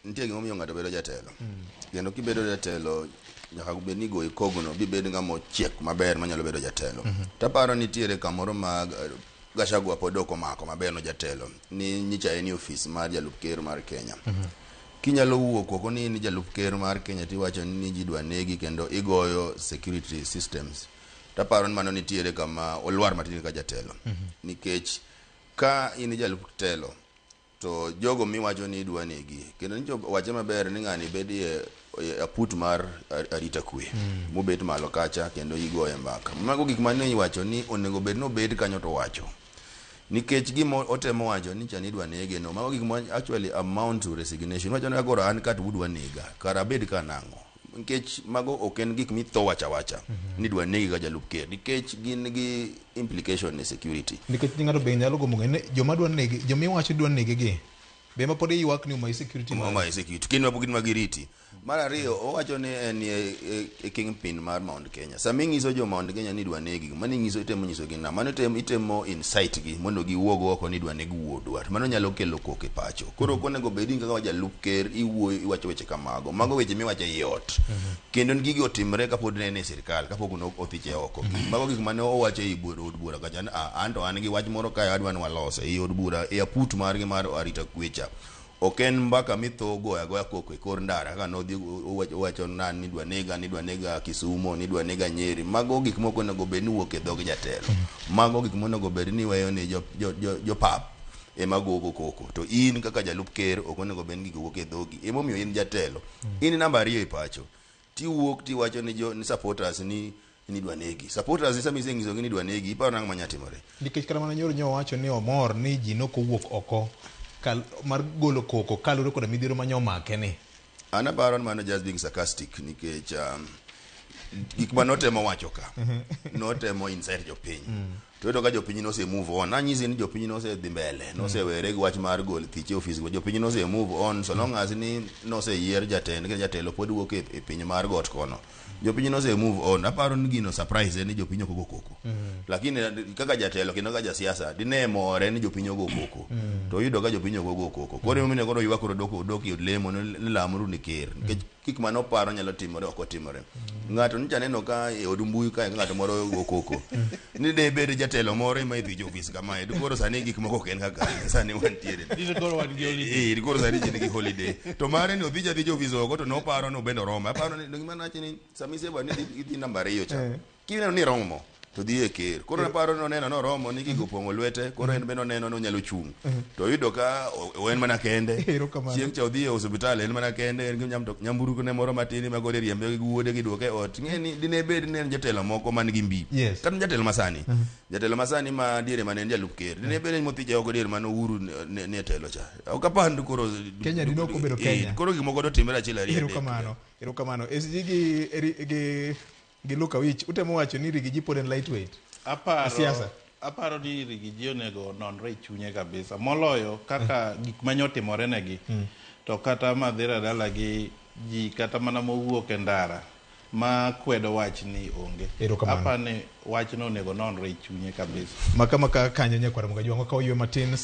Nitie gimomiyo ng'ato bedo jatelo. Kendo kibedo jatelo nyaka bed ni igoyi kogno bibed ng'ama ochiek maber manyalo bedo jatelo. Taparo nitiere kamoro ma Gachagua pod ok omako maber no jatelo ni nyicha en e ofis mar jalup ker mar Kenya. Kinyalo wuok oko ni in jalup ker mar Kenya tiwacho ni ji dwa negi kendo igoyo security systems. Taparo ni mano nitiere kama olwar matin ka jatelo. Nikech ka in jalup telo to jogo miwacho ni idwa negi kendo nyicho wache maber ni ng'ani bedie e aput mar arita kwe mobet malo kacha kendo igoye mbaka. Mago gik mane iwacho ni onego bed ni obed kanyo to wacho. Nikech gima otemo wacho ni cha ni idwa nege no, mago gik ma actually amount to resignation. Wacho ni koro an ka to udwa nega, kara abed ka nang'o? Nikech mago ok en gik mitho wacha wacha ni idwa negi ka jalup ker nikech gin gi implication ne security. Nikech ng'ato be nyalo gombo ng'eyo ni joma dwa nege, joma iwacho dwa nege gi be ma pod iywak ni omayi security mari. Omayi security. Gin ma gin ma giriti. Mar ariyo, owacho ni en e kingpin mar Mount Kenya. Sama ing'iso jo Mount Kenya ni idwa negi, mano ing'iso itemo nyisogi na, mano itemo incite gi mondo giwuog oko ni idwa neg wuodwa. Mano nyalo kelo koko e pacho. Koro ok onego bed ni kaka jalup ker iwuoyo iwacho weche kamago. Mago weche miwacho ei ot. Kendo gigi otimre kapod ne en e sirkal, kapok ne othiche oko. Mago gik mane owacho ei od bura kacha ni ah, an to an gi wach moro kae adwa ni walose ei od bura e aput margi mar arita kwe cha. Ok en mbaka mitho goyo agoya koko e kor ndara kaka nodhi owacho na ni idwa nega, ni idwa nega Kisumo, ni idwa nega Nyeri. Mago gik moko onego bed ni wuok e dhog jatelo. Mago gik monego bed ni iweyo ni jopap ema gogo koko. To in kaka jalup ker ok onego bed ni gigo wuok e dhogi. Emomiyo in jatelo. In namba ariyo e pacho. Tiwuok tiwacho ni jo ni supporters ni idwa negi. Supporters sama isenyisogi ni idwa negi, iparo nang'o manya timore? Nikech kata mana nyoro nyo wacho ni omor ni ji nokowuok oko kal, mar golo koko kaluwore koda midhiero manye omake ni. An aparo ni mano just being sarcastic nikech gik ma notemo wacho ka notemo incite jopiny to iyudo ka jopiny nose move on. Anyisi ni jopiny nosedhi mbele, nosewere gi wach mar gol thich e ofis go. Jopiny nose move on so long as ni noseyier jatend kendo jatelo pod wuok e piny mar got kono. Jopiny nose move on. Aparo ni gino surprise en ni jopiny ok ogo koko. Lakini kaka jatelo kendo kaka jasiasa dine more ni jopiny ogo koko. To oyudo ka jopiny ok ogo koko. Koro emomiyo koro ywak koro dok e od lemo ni lamuru ni ker. Nikech gik mane oparo nyalo timore ok otimore. Ng'ato nyocha aneno ka e od mbui kae ka ng'ato moro go koko. Ni de bed jatelo moro ema idhi e ofis kamae. To koro sani gik moko ok en kaka sani wantiere. Dine koro wan gi holiday. Eh, koro sani ji nigi holiday. To mare ni odhi jadhi e ofis oko to noparo ni obende oromo. Aparo ni gima nawacho ni sama iseba ni idhi namba ariyo cha. Kineno ni iromo to dhi e ker. Koro naparo ni oneno ni oromo ni gigo opong'o lwete, koro en bende oneno ni onyalo chung'. To oyudo ka en mana kende. Erokamano. Chieng' cha odhi e osiptal en mana kende, en gi nyamburko ne moro matin ma koro iriembe gi wuode giduoke e ot. Ing'e ni dine bed ni en jatelo moko man gi mbi. Yes. Kata jatelo masani. Jatelo masani ma diere mane en jalup ker. Dine bed ni mothiche oko diere mane Uhuru ne telo cha. Ok apand koro Kenya dine ok obedo Kenya. Koro gik moko dotimre achiel ariyo adek. Erokamano. Erokamano. SG gi Luka Wich utemo wacho ni Riggy G pod en lightweight. Aparo, Siasa. aparo ni Riggy G onego ononre e chunye kabisa moloyo kaka gik manye otimore negi to kata Madhira dala gi ji kata mana mowuok e ndara ma kwedo wachni onge. Erokamano. Aparo ni wachno onego ononre e chunye kabisa. Maka maka kanyo nyakwar Mugajwang' wakawo ywe matin.